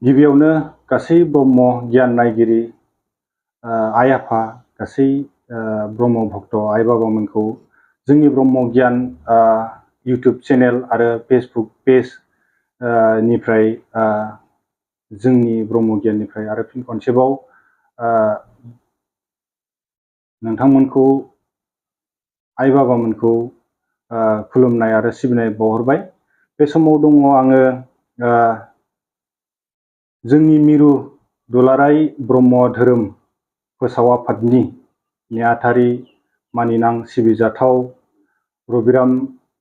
गिबियावनो गासै ब्रह्म गियान नायगिरि आइ आफा गासै ब्रह्म भक्त आइ बाबामोनखौ जोंनि ब्रह्म गियान इउटुब चेनेल आरो फेसबुक पेज निफ्राय जोंनि ब्रह्म गियाननिफ्राय आरो फिन खनसेबाव नोंथांमोनखौ आइ बाबामोनखौ खुलुमनाय आरो सिबिनाय बावहरबाय। बे समाव दङ आङो जोंनि मिरु दुलाराय ब्रह्म धोरोम फोसाव आफादनि नेहाथारि मानिनां सिबिजाथाव रबिराम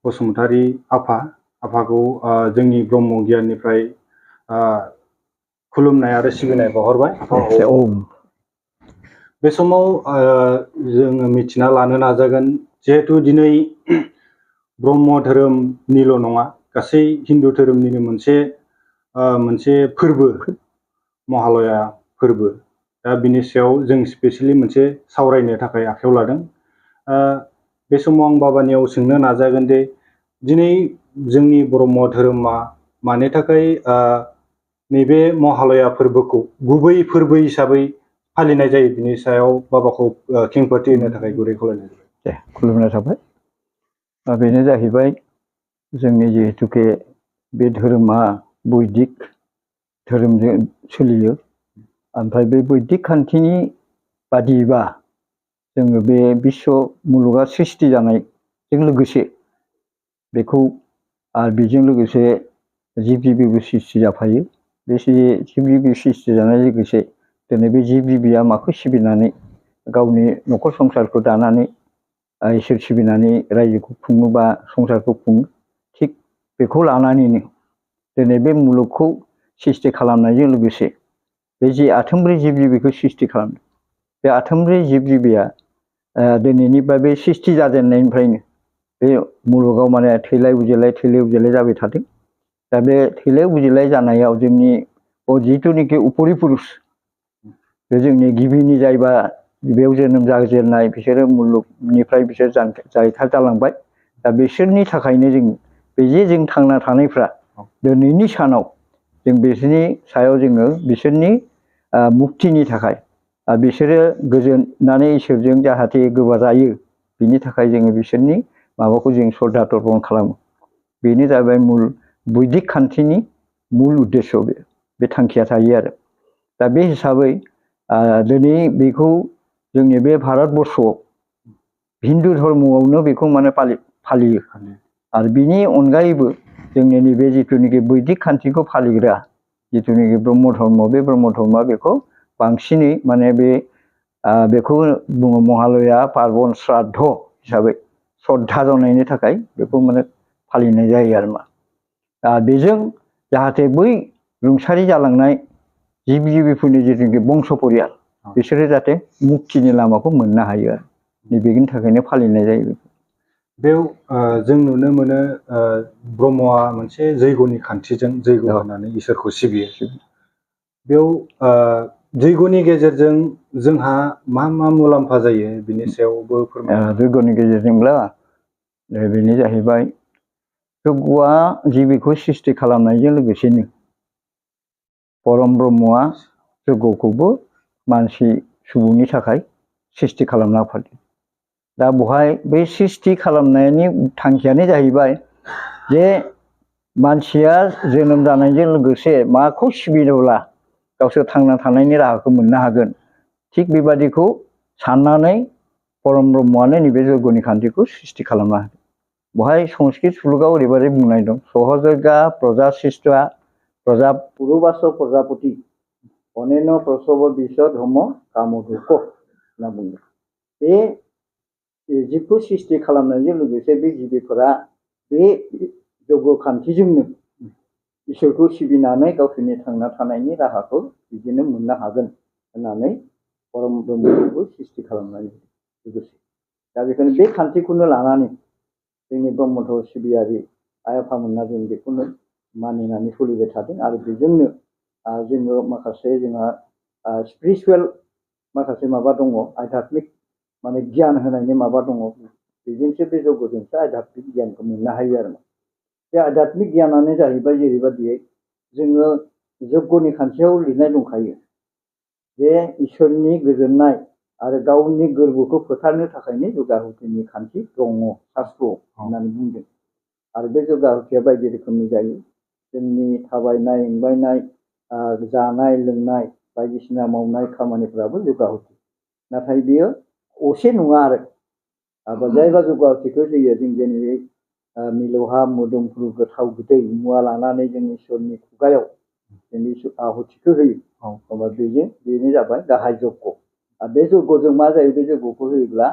बसुमतारी आफाखौ जोंनि ब्रह्म गियाननिफ्राय खुलुमनाय आरो सिबिनाय बावहरबाय। बे समाव जोङो मिथिना लानो नाजागोन जिहेतु दिनै ब्रह्म धोरोमनिल' नङा गासै हिन्दु धोरोमनिनो मोनसे फोरबो महालया फोरबो। दा बिनि सायाव जों स्पेसियेलि मोनसे सावरायनो थाखाय आखायाव लादों। बे समाव आं बाबानियाव सोंनो नाजागोन दे दिनै जोंनि ब्रह्म धोरोमा मानि थाखाय नैबे महालया फोरबोखौ गुबै फोरबो हिसाबै फालिनाय जायो बिनि सायाव बाबाखौ खेंफोरथि होनो थाखाय गुरै खावलायनाय जाबाय। दे खुलुमनाय थाबाय। बेनो जाहैबाय जोंनि जिहेतुके बे धोरोमा बैदिक धोरोमजों सोलियो। ओमफ्राय बे बैदिक खान्थिनि बादिबा जोङो बे बिश्व मुलुगा सृष्टि जानायजों लोगोसे बेखौ आरो बेजों लोगोसे जिब जिबिबो सृष्टि जाफायो। बे जिब जिबि सृष्टि जानाय लोगोसे दिनै बे जिब जिबिया माखौ सिबिनानै गावनि न'खर संसारखौ दानानै इसोर सिबिनानै रायजोखौ खुङो बा संसारखौ खुङो। थिग बेखौ लानानैनो दिनै बे मुलुगखौ सृष्टि खालामनायजों लोगोसे बे जि आथोमब्रै जिब जिबिखौ सृष्टि खालामदों बे आथोमब्रै जिब जिबिया दिनैनि बा बे सृष्टि जाजेननायनिफ्रायनो बे मुलुगाव माने थैलाय उजिलाय जाबाय थादों। दा बे थैलाय उजिलाय जानायाव जोंनि जिथुनिखि उपरि पुरुष बे जोंनि गिबिनि जायबा बेयाव जोनोम जाजेननाय बिसोरो मुलुगनिफ्राय बिसोर जायथा जालांबाय। दा बिसोरनि थाखायनो जों बे जे जों थांना थानायफ्रा दिनैनि सानाव जों बिसोरनि सायाव जोङो बिसोरनि मुक्तिनि थाखाय बिसोरो गोजोननानै इसोरजों जाहाथे गोबाजायो बिनि थाखाय जोङो बिसोरनि माबाखौ जों श्रद्धा तर्पन खालामो। बेनो जाबाय मुल बैदिक खान्थिनि मुल उद्देश्य बे थांखिया थायो आरो। दा बे हिसाबै दिनै बेखौ जोंनि बे भारतबर्षआव हिन्दु धर्मआवनो बेखौ माने फालियो। आरो बिनि अनगायैबो जोंनि नैबे जिथुनिखि बैदिक खान्थिखौ फालिग्रा जिथुनिखि ब्रह्म धर्म बे ब्रह्म धर्मआ बेखौ बांसिनै माने बेखौ बुङो महालया पार्बन श्राद्ध हिसाबै श्रद्धा जानायनि थाखाय बेखौ माने फालिनाय जायो आरो मा। बेजों जाहाथे बै रुंसारि जालांनाय जिब जिबिफोरनि जिथुनिखि बंस परियाल बिसोरो जाहाथे मुक्तिनि लामाखौ मोननो हायो आरो नैबेनि थाखायनो फालिनाय जायो। बेयाव जों नुनो मोनो ब्रह्मआ मोनसे जैग'नि खान्थिजों जैग' होनानै इसोरखौ सिबियो। बेयाव जैग'नि गेजेरजों जोंहा मा मा मुलाम्फा जायो बिनि सायावबो फोरमायनो। जैग'नि गेजेरजोंब्ला बेनो जाहैबाय जैग'आ जिबिखौ सृष्टि खालामनायजों लोगोसेनो परम ब्रह्मआ जैग'खौबो मानसि सुबुंनि थाखाय सृष्टि खालामना होफादों। दा बेवहाय बे सृष्टि खालामनायनि थांखियानो जाहैबाय जे मानसिया जोनोम जानायजों लोगोसे माखौ सिबिनोब्ला गावसोर थांना थानायनि राहाखौ मोननो हागोन थिग बेबादिखौ साननानै परम ब्रह्मआनो नैबे जैग'नि खान्थिखौ सृष्टि खालामना होदों। बेवहाय संस्कृत सुलुगाव ओरैबायदि बुंनाय दं सहजज्ञा प्रजा सृष्टा प्रजा पुरुबास प्रजापति अनेन प्रसव बिश धर्म कामधुक होनना बुंदों। बे जिबखौ सृष्टि खालामनायजों लोगोसे बे जिबिफोरा बे जैग' खान्थिजोंनो इसोरखौ सिबिनानै गावसोरनि थांना थानायनि राहाखौ बिदिनो मोननो हागोन होननानै परम ब्रह्मखौबो सृष्टि खालामनानै लोगोसे दा बेखायनो बे खान्थिखौनो लानानै जोंनि ब्रह्म धर्म सिबियारि आइ आफामोना जों बेखौनो मानिनानै सोलिबाय थादों। आरो बेजोंनो जोङो माखासे जोंहा स्पिरिचुवेल माखासे माबा दङ आध्यात्मिक माने गियान होनायनि माबा दङ बेजोंसो बे जैग'जोंसो आध्यात्मिक गियानखौ मोननो हायो आरो। बे आध्यात्मिक गियानानो जाहैबाय जेरैबायदियै जोङो जग्यनि खान्थियाव लिरनाय दंखायो जे इसोरनि गोजोननाय आरो गावनि गोरबोखौ फोथारनो थाखायनो जग्याहुतिनि खान्थि दङ शास्त्रआव होननानै बुंदों। आरो बे जग्याहुतिया बायदि रोखोमनि जायो। जोंनि थाबायनाय एंबायनाय जानाय लोंनाय बायदिसिना मावनाय खामानिफ्राबो जग्याहुति। नाथाय बियो असे नङा आरो जायबा जग्याहुतिखौ होयो जों जेरै मिलौहाब मोदोमफ्रु गोथाव गोदै मुवा लानानै जों इसोरनि खुगायाव जों आहुतिखौ होयो। अब्ला बेनो जाबाय गाहाय जग्य। आरो बे जग्यजों मा जायो? बे जग्यखौ होयोब्ला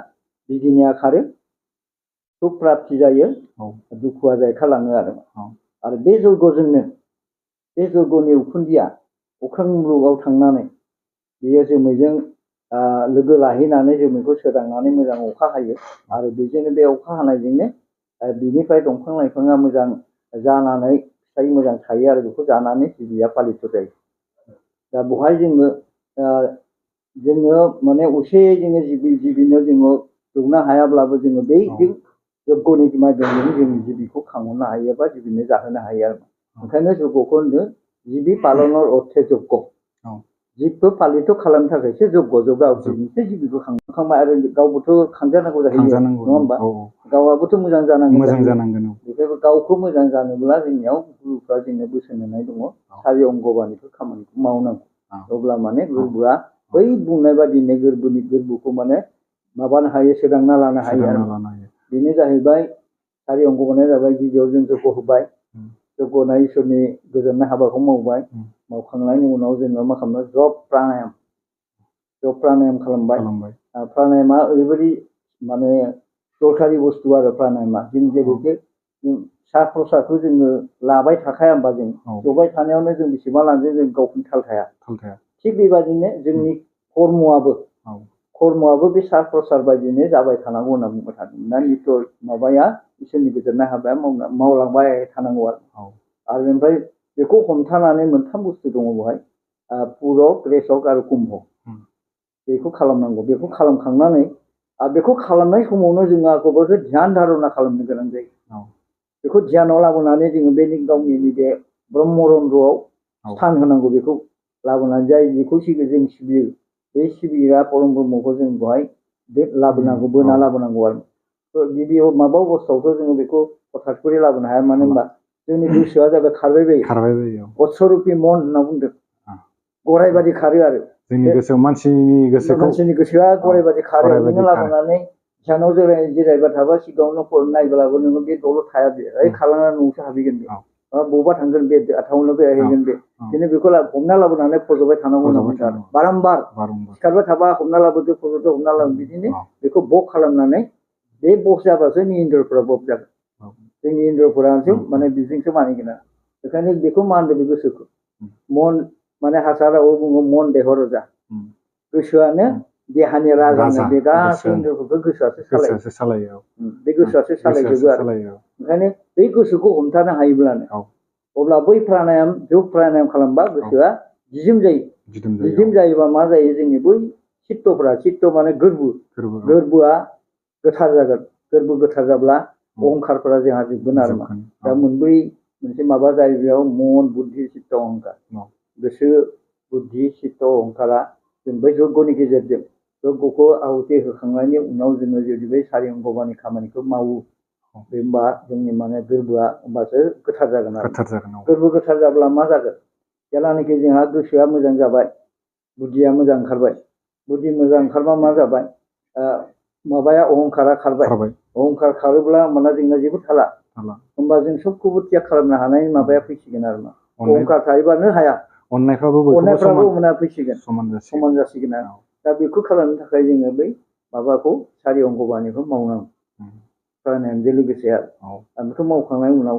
बिगिनिया खारो, सुख प्राप्ति जायो, दुखुआ जायखालाङो आरो बे जग्यजोंनो बे जग्यनि उखुन्दैया अख्रां मुलुगाव थांनानै बेयो जोमैजों लोगो लाहैनानै जोमैखौ सोदांनानै मोजां अखा हायो। आरो बेजोंनो बे अखा हानायजोंनो बिनिफ्राय दंफां लाइफाङा मोजां जानानै फिथाइ मोजां थायो आरो बेखौ जानानै जिबिया पालित जायो। दा बेवहाय जोङो माने असेयै जोङो जिबिनो जोङो दौनो हायाब्लाबो जोङो बै जग्यनि माध्यमजों जों जिबिखौ खांहरनो हायो बा जिबिनो जाहोनो हायो आरो। ओंखायनो जग्यखौ होनो जिबि पालनर अर्थे जग्य। जिबखौ पालित खालामनो थाखायसो जग्य। जग्याहुतिजोंसो जिबिखौ खांबाय आरो गावबोथ' खांजानांगौ जाहैयो नङा होमबा? गावाबोथ' मोजां जानांगोन। बेखायनो गावखौ मोजां जानोब्ला जोंनियाव गुरुफ्रा जोंनो बोसोन होनाय दङ। सारि अंगबानिफोर खामानिखौ मावनांगौ। अब्ला माने गोरबोआ बै बुंनाय बादिनो गोरबोखौ माने माबानो हायो, सोदांना लानो हायो आरो। बेनो जाहैबाय सारि अंगबानिया जाबाय गिबियाव जों जग्य होबाय। जग्य होनाय इसोरनि गोजोननाय हाबाखौ मावबाय। मावखांनायनि उनाव जोङो मा खालामो? जप प्रानायाम खालामबाय। प्रानायामा ओरैबायदि माने दरखारि बुस्थु आरो प्रानायामा। जों जेरैजे साह प्रसादखौ जोङो लाबाय थाखाया होमबा जों जबाय थानायावनो जों बेसेबां लांदों जों गावखौनो थाल थाया। थिग बेबायदिनो जोंनि कर्मआबो बे साह प्रसाद बायदिनो जाबाय थानांगौ होनना बुंबाय थादों। ना नित्य माबाया इसोरनि गोजोननाय हाबाया मावलांबाय थानांगौ आरो ओमफ्राय बेखौ हमथानानै मोनथाम बुस्थु दङ बेवहाय पुरक, रेचक आरो कुम्भ। बेखौ खालामनांगौ। बेखौ खालामखांनानै बेखौ खालामनाय समावनो जोङो आगोबावसो ध्यान धारना खालामनो गोनां जायो। बेखौ ध्यानाव लाबोनानै जोङो बे गावनि नैबे ब्रह्मरन्ध्रआव स्थान होनांगौ। बेखौ लाबोनानै जाय बेखौ जों सिबियो बे सिबिग्रा परम ब्रह्मखौ जों बेवहाय लाबोनांगौ, बोना लाबोनांगौ आरो। गिबि माबा अबस्थायावथ' जोङो बेखौ हथात खरि लाबोनो हाया। मानो होनबा जोंनि गोसोआ जाबाय खारबाय बायो। अक्षरुपि मन होनना बुंदों। गराय बादि खारो आरो। जोंनि गोसोआव मानसिनि गोसोआ गराय बादि खारो। नोङो लाबोनानै ध्यानाव जिरायबाय थाबा सिगाङावनो नायब्लाबो नोङो बे दल' थाया। बे खालामनानै न'सो हाबहैगोन बे। बबावबा थांगोन बे, टाउनाव बेरायहैगोन बे। बिदिनो बेखौ हमना लाबोनानै फज'बाय थानांगौ होनना बुंदों आरो। बारम्बार सिखारबाय थाबा हमना लाबोदो, फज'दो, हमना लाबोदो। बिदिनो बेखौ बक खालामनानै बे बक जाबासो जोंनि इन्द्रफोरा बक जागोन। जोंनि इन्द्रफोरासो माने बिजोंसो मानिगोन आरो। बेखायनो बेखौ मा होनदों? बे गोसोखौ मन माने हारसा रावाव बुङो मन देह रजा। गोसोआनो देहानि राजा होननाय। बे गासै इन्द्रफोरखौ गोसोआसो सालायो। बे गोसोआसो सालायजोबो आरो। ओंखायनो बै गोसोखौ हमथानो हायोब्लानो अब्ला बै प्रानायाम जग प्रानायाम खालामबा गोसोआ जिजों जायो। जिजों जायोबा मा जायो? जोंनि बै चित्त माने गोरबोआ गोथार जागोन। गोरबो गोथार जाब्ला अहंखारफोरा जोंहा जोबगोन आरो मा। दा मोनब्रै मोनसे माबा जायो बेयाव मन, बुद्धि, चित्त, अहंखार। गोसो, बुद्धि, चित्त, अहंखारा जों बै जग्यनि गेजेरजों जग्यखौ आहुति होखांनायनि उनाव जोङो जुदि बै सारि अंगबानि खामानिखौ मावो बे होमबा जोंनि माने गोरबोआ होमबासो गोथार जागोन आरो। गोरबो गोथार जाब्ला मा जागोन? जेलानाखि जोंहा गोसोआ मोजां जाबाय, बुद्धिया मोजां ओंखारबाय। बुद्धि मोजां ओंखारबा मा जाबाय? माबाया अहंखारा खारबाय। अहंखार खारोब्ला होमबाना जोंना जेबो थाला। होमबा जों सबखौबो त्याग खालामनो हानाय माबाया फैसिगोन आरो मा। अहंखार थायोबानो हाया। अननायफ्राबो फैसिगोन, समान जासिगोन आरो। दा बेखौ खालामनो थाखाय जोङो बै माबाखौ सारि अंगबानिखौ मावनांगौ प्रानायामजों लोगोसे आरो। बेखौ मावखांनायनि उनाव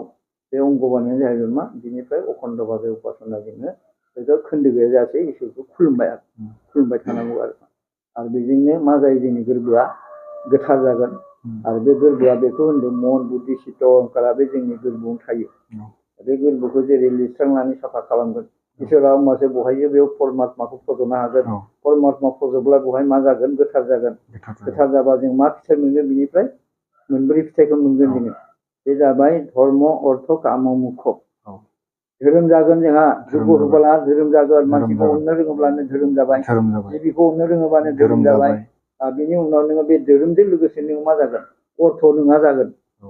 बे अंगबानियानो जाहैबाय मा? बिनिफ्राय अखण्ड भाबे उपासना जोङो बेखौ खोन्दो गैयाजासे इसोरखौ खुलुमबाय थानांगौ आरो बेजोंनो मा जायो? जोंनि गोरबोआ गोथार जागोन। आरो बे गोरबोआ बेखौ होनदों मन, बुद्धि, चित्त, अहंखारा बे जोंनि गोरबोआवनो थायो। बे गोरबोखौ जेरै लिरस्रांनानै साफा खालामगोन इसोरा होमबासो बहायो बेयाव परमात्माखौ फज'नो हागोन। परमात्मा फज'ब्ला बेवहाय मा जागोन? गोथार जागोन। गोथार जाबा जों मा फिथाइ मोनगोन? बिनिफ्राय मोनब्रै फिथाइखौ मोनगोन जोङो। बे जाबाय धर्म, अर्थ, काम, मोक्ष। धोरोम जागोन जोंहा धोरोम जग्य होबोला धोरोम जागोन धोरोम मानसिखौ जागोन। अननो रोङोब्लानो धोरोम जाबाय धोरोम जाबाय जिबिखौ अननो रोङोबानो धोरोम धोरोम जाबाय जाबाय बिनि उनाव नोङो बे धोरोमजों लोगोसे नोङो मा जागोन अर्थ नोंहा जागोन औ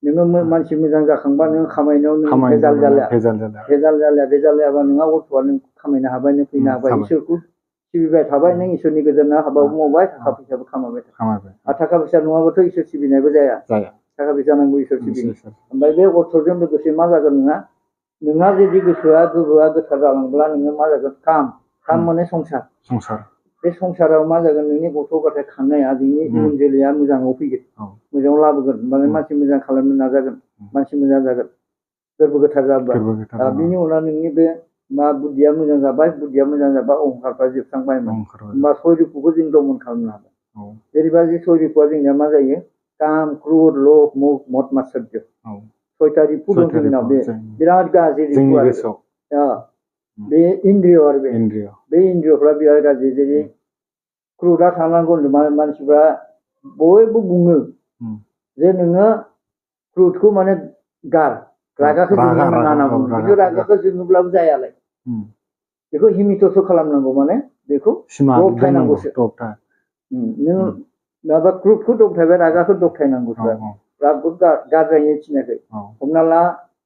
नोङो मानसि मोजां जाखांबा नोङो खामायनायाव नों खामानि भेजाल दामानियाव जालिया भेजाल जाला भेजाल जायाबा नोंहा अर्थ'आ नों खामायनो हाबाय नों फैनो हाबाय हाबाय इसोरखौ सिबिबाय थाबाय नों इसोरनि गोजोननाय हाबाबो मावबाय थाखा फैसाबो खामायबाय खामायबाय आरो थाखा फैसा नङाबाथ' इसोर सिबिनायबो जाया थाखा फैसा नांगौ इसोर सिबिनो ओमफ्राय बे अर्थ'जों लोगोसे मा जागोन नोंहा जुदि गोसोआ गोरबोआ गोथार जालांब्ला नोङो मा जागोन काम माने संसार बे संसाराव मा जागोन नोंनि गथ' गथाय खांनाया जोंनि इयुन जोलैया मोजाङाव फैगोन मोजाङाव लाबोगोन माने मानसि मोजां खालामनो नाजागोन मानसि मोजां जागोन गोरबो गोथार जाबाय बिनि उनाव नोंनि बे मा बुद्धिया मोजां जाबाय अहंखारफ्रा जोबस्रांबायमोन होमबा सयरिपुखौ जों दमन खालामनो हाबाय जेरैबायदि सयरिपुआ जोंनिया मा जायो काम क्रुर लभ मद मात्सर्य सयथा रिपु दं जोंनाव बे बिराद गाज्रि रिपु आरो बे इन्द्रिय आरो बे इन्द्रियफ्रा बिराद गाज्रि जेरै क्रुरा थानांगौ मानसिफ्रा बयबो बुङो जे नोङो क्रुरखौ माने गार रागाखौ जोंनो नाङा होनना बुङो खिन्थु रागाखौ जोङोब्लाबो जायालाय बेखौ हिमितसो खालामनांगौ माने बेखौ दबथायनांगौसो नों माबा क्रुरखौ दबथायबाय रागाखौ दबथायनांगौसो रागखौ गारद्रायनो थिनाखै हमना ला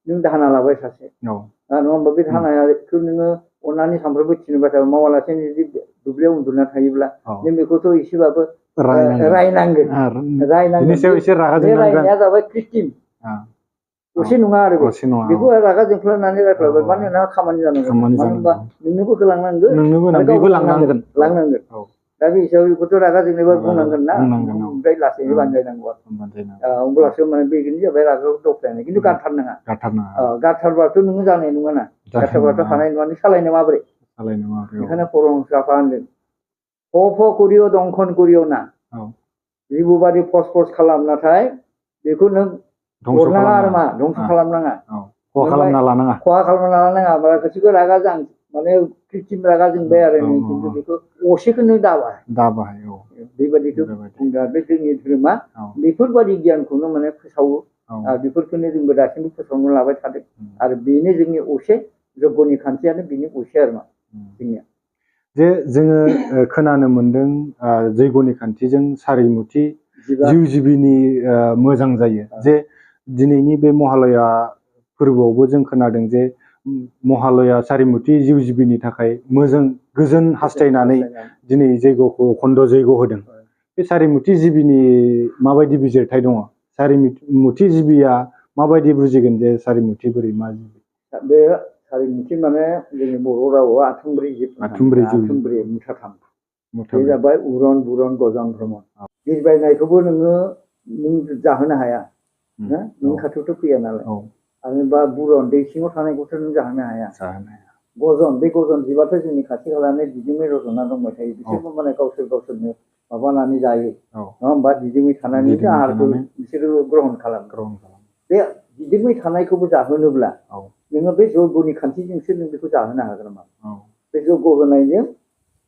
नों दाहोना लाबाय सासे नङा होमबा बे दाहोनाखौ नोङो अननानै सानफ्रोमबो थिनबाय थाबा मावालासेनो जुदि दुब्लियाव उन्दुना थायोब्ला नों बेखौथ' एसेबाबो रायनांगोन बे रायनाया जाबाय कृत्रिम असे नङा आरो बेखौ रागा जोंफ्लानानै रायफ्लाबाय मानो नोंहा खामानि जानांगोन मानो होनबा नोंनोबो होलांनांगोन लांनांगोन दा बे हिसाबै बेखौथ' रागा जोंनोबा बुंनांगोन ना ओमफ्राय लासैनो बानजायनांगौ आरो अब्लासो माने बेनो जाबाय रागाखौ दबथायनाय खिन्थु गारथारनाङा गारथारबाथ' नोङो जानाय नङा ना गारथारबाथ' हानाय नङा नों सालायनो माबोरै बेखायनो परमहंसआ होनदों फ करिय दंखन करिय ना जिबु बादि फस खालाम बेखौ नों हरनाङा आरो मा धंस खालामनाङा खहा खालामना लानाङा गासिबो रागा जां माने कृत्रिम रागा जोंबाय आरो नों खिन्थु बेखौ असेखौ नों दाबाय बेबायदिखौ बुंदों बे जोंनि धोरोमा बेफोरबायदि गियानखौनो माने फोसावो आरो बेफोरखौनो जोंबो दासिमबो फोसावनो लाबाय थादों आरो बेनो जोंनि असे जग्यनि खान्थियानो बेनि असे आरो मा जोंनिया जे जोङो खोनानो मोनदों जैग'नि खान्थिजों सारिमुथि जिउ जिबिनि मोजां जायो जे दिनैनि बे महालया फोरबोआवबो जों खोनादों जे महालया सारिमुथि जिउ जिबिनि थाखाय मोजां गोजोन हास्थायनानै दिनै जैग'खौ अखन्द जैग' होदों बे सारिमुथि जिबिनि माबायदि बिजिरथाय दङ सारिमुथि जिबिया माबायदि बुजिगोन जे सारिमुथि बोरै मा जिबि बे सारिमुथि माने जोंनि बर' रावआव आथुमब्रै मुथाथाम बे जाबाय उरन बुरन गजान भ्रमन बिरबायनायखौबो नों जाहोनो हाया नों खाथियावथ' फैया नालाय आरो बा बुरन दै सिङाव थानायखौथ' नों जाहोनो हाया गजन बे गजन जिबाथ' जोंनि खाथि खालानि दिदोमै रज'ना दंबाय थायो बिसोरबो माने गावसोरनो माबानानै जायो नङा होमबा दिदोमै थानानै आहारखौ बिसोरो ग्रहन खालामो बे दिदोमै थानायखौबो जाहोनोब्ला नोङो बे जग्यनि खान्थिजोंसो नों बेखौ जाहोनो हागोन नामा बे जग्य होनायजों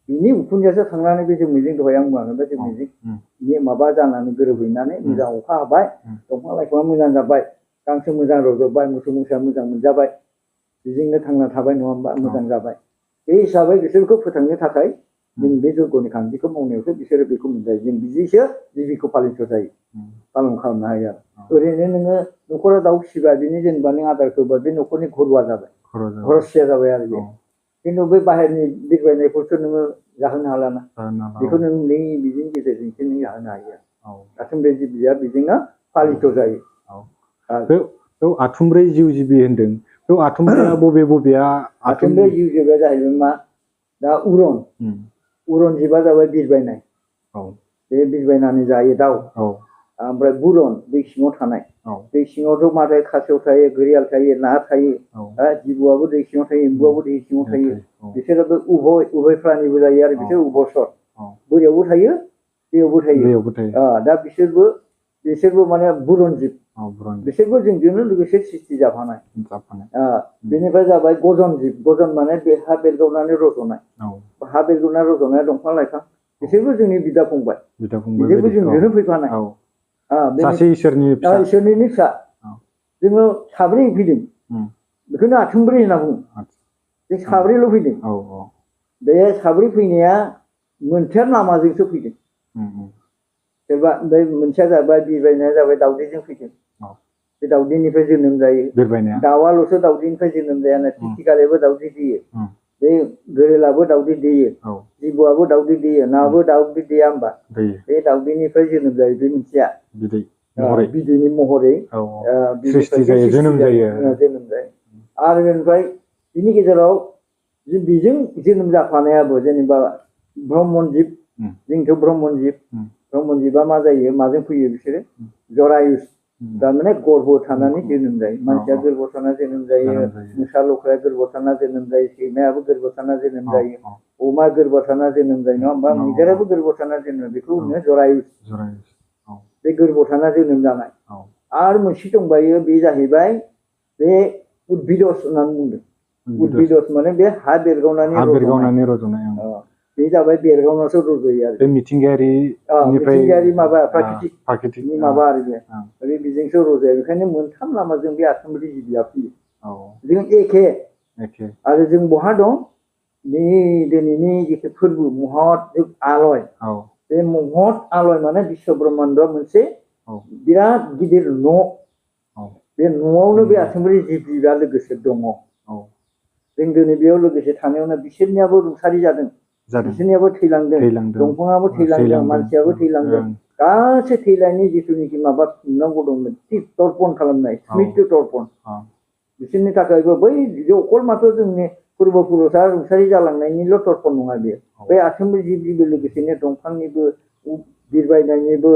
बिनि उखुन्दैयासो थांनानै बे जोमैजों दहाय आं बुंलांदों बे जोमैजों माबा जानानै गोरोबहैनानै मोजां अखा हाबाय दंफां लाइफाङा मोजां जाबाय गांसो मोजां रज'बाय मोसौ मोसाया मोजां मोनजाबाय बेजोंनो थांना थाबाय नङा होमबा मोजां जाबाय बे हिसाबै बिसोरखौ फोथांनो थाखाय जों बे जग्यनि खान्थिखौ मावनायावसो बिसोरो बेखौ मोनजायो जों बिदिसो जिबिखौ पालित जायो पालन खालामनो हायो आरो ओरैनो नोङो न'खराव दाउ फिसिबाय बिनि जेनेबा नों आदारखौ होबाय बे न'खरनि घरुवा जाबाय घरसिया जाबाय आरो बे खिन्थु बै बाहेरनि बिरबायनायफोरखौ नोङो जाहोनो हालाना बेखौ नों बिनि गेजेरजोंसो नों जाहोनो हायो आथुमब्रै जिबिया बेजोंनो पालित जायो बेयाव आथुमब्रै जिउ जिबि होनदों बेयाव आथुमब्रैया बबेया आथुमब्रै जिउ जिबिया जाहैबाय मा दा उरन जिबा जाबाय बिरबायनाय बे बिरबायनानै जायो दाउ ओमफ्राय बुरन दै सिङाव थानाय दै सिङावथ' माथो खासेव थायो घरियाल थायो ना थायो जिबौआबो दै सिङाव थायो एम्बुआबो दै सिङाव थायो बिसोरो उभय प्रानिबो जायो आरो बिसोर उभयसर बोरियावबो थायो दैयावबो थायो दा बिसोरबो माने बुरन जिब बिसोरबो जोंजोंनो लोगोसे सृष्टि जाफानाय बेनिफ्राय जाबाय गजन जिब गजन माने बे हा बेरगावनानै रज'नाय हा बेरगावनानै रज'नाया दंफां लाइफां बिसोरबो जोंनि बिदा फंबाय बिसोरबो जोंजोंनो फैफानाय सासे इसोरनि फिसा जोङो साब्रै फैदों बेखौनो आथुमब्रै होनना बुङो जों साब्रैल' फैदों औ बे साब्रै फैनाया मोनथार लामाजोंसो फैदों सोरबा ओमफ्राय मोनसेया जाबाय बिरबायनाया जाबाय दाउदैजों फैदों बे दाउदैनिफ्राय जोनोम जायो दाउआल'सो दाउदैनिफ्राय जोनोम जायानो थिथिखालायाबो दाउदै दैयो बे गोरेलाबो दाउदै दैयो जिबौआबो दाउदै दैयो नाबो दाउदै दैया होमबा बे दाउदैनिफ्राय जोनोम जायो बे मोनसेया बिदैनि महरै सृष्टि जायो जोनोम जायो आरो बेनिफ्राय बिनि गेजेराव बेजों जोनोम जाफानायाबो जेनेबा ब्रह्मन जिब जोंथ' ब्रह्मन जिबा मा जायो माजों फैयो बिसोरो जरायुस थारमाने गर्भआव थानानै जोनोम जायो मानसिया गोरबोआव थाना जोनोम जायो मोसा लख्राया गोरबोआव थाना जोनोम जायो सैमायाबो गोरबोआव थाना जोनोम जायो अमा गोरबोआव थाना जोनोम जायो नङा होमबा मैदेराबो गोरबोआव थाना जोनोम बेखौ होनो जरायुस बे गोरबोआव थाना जोनोम जानाय आरो मोनसे दंबायो बे जाहैबाय बे उद्भिदस होननानै बुंदों उद्भिदस माने बे हा बेरगावनानै रज'नाय बे जाबाय बेरगावनासो रज'यो आरो बे मिथिंगायारि माबा प्राकृतिकनि माबा आरो बे बेजोंसो रज'यो बेखायनो मोनथाम लामाजों बे आथुम्ब्रै जिबिया फैयो जों एखे आरो जों बहा दं बे दिनैनि जिथु फोरबो महत जुग आलय बे महत आलय माने बिश्व ब्रह्माण्डआ मोनसे बिराद गिदिर न' बे न'आवनो बे आथुम्ब्रै जिबिया लोगोसे दङ जों दिनै बेयाव लोगोसे थानायावनो बिसोरनियाबो रुंसारि जादों बिसोरनियाबो थैलांदों दंफाङाबो थैलांदों मानसियाबो थैलांदों गासै थैलायनि जिथुनिखि माबा खुंनांगौ दंमोन तर्पन खालामनाय स्मृति तर्पन बिसोरनि थाखायबो बै अकल मात्र जोंनि पुर्बपुरुषआ रुंसारि जालांनायनिल' तर्पन नङा बेयो बे आथुम्ब्रै जिबिबो लोगोसेनो दंफांनिबो बिरबायनायनिबो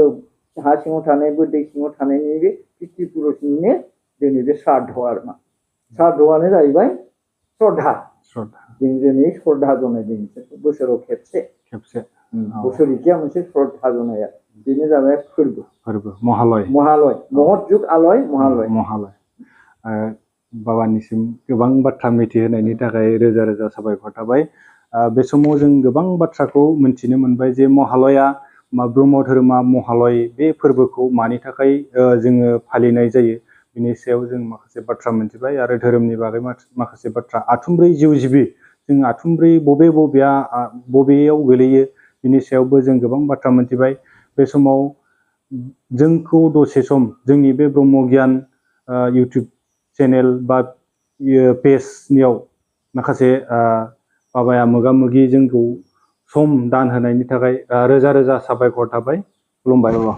हा सिङाव थानायबो दै सिङाव थानायनिबो पितृ पुरुषनिनो जोंनि बे श्राद्ध आरो मा श्राद्धआनो जाहैबाय श्रद्धा जों दिनै श्रद्धा जनायदों बोसोराव खेबसे बोसोरिखिया मोनसे श्रद्धा जनाया बेनो जाबाय फोरबो महालय महत जुग आलय महालय बाबानिसिम गोबां बाथ्रा मिथिहोनायनि थाखाय रोजा रोजा साबायखर थाबाय बे समाव जों गोबां बाथ्राखौ मिथिनो मोनबाय जे महालया ब्रह्म धोरोमा महालय बे फोरबोखौ मानि थाखाय जोङो फालिनाय जायो बिनि सायाव जों माखासे बाथ्रा मिथिबाय आरो धोरोमनि बागै माखासे बाथ्रा आथुम्ब्रै जिउ जिबि जों आथुम्ब्रै बबेयाव गोलैयो बिनि सायावबो जों गोबां बाथ्रा मिथिबाय बे समाव जोंखौ दसे सम जोंनि बे ब्रह्म गियान इउटुब चेनेल बा पेजनियाव माखासे बाबाया मोगा मोगि जोंखौ सम दान होनायनि थाखाय रोजा रोजा साबायखर थाबाय खुलुमबाय बाबा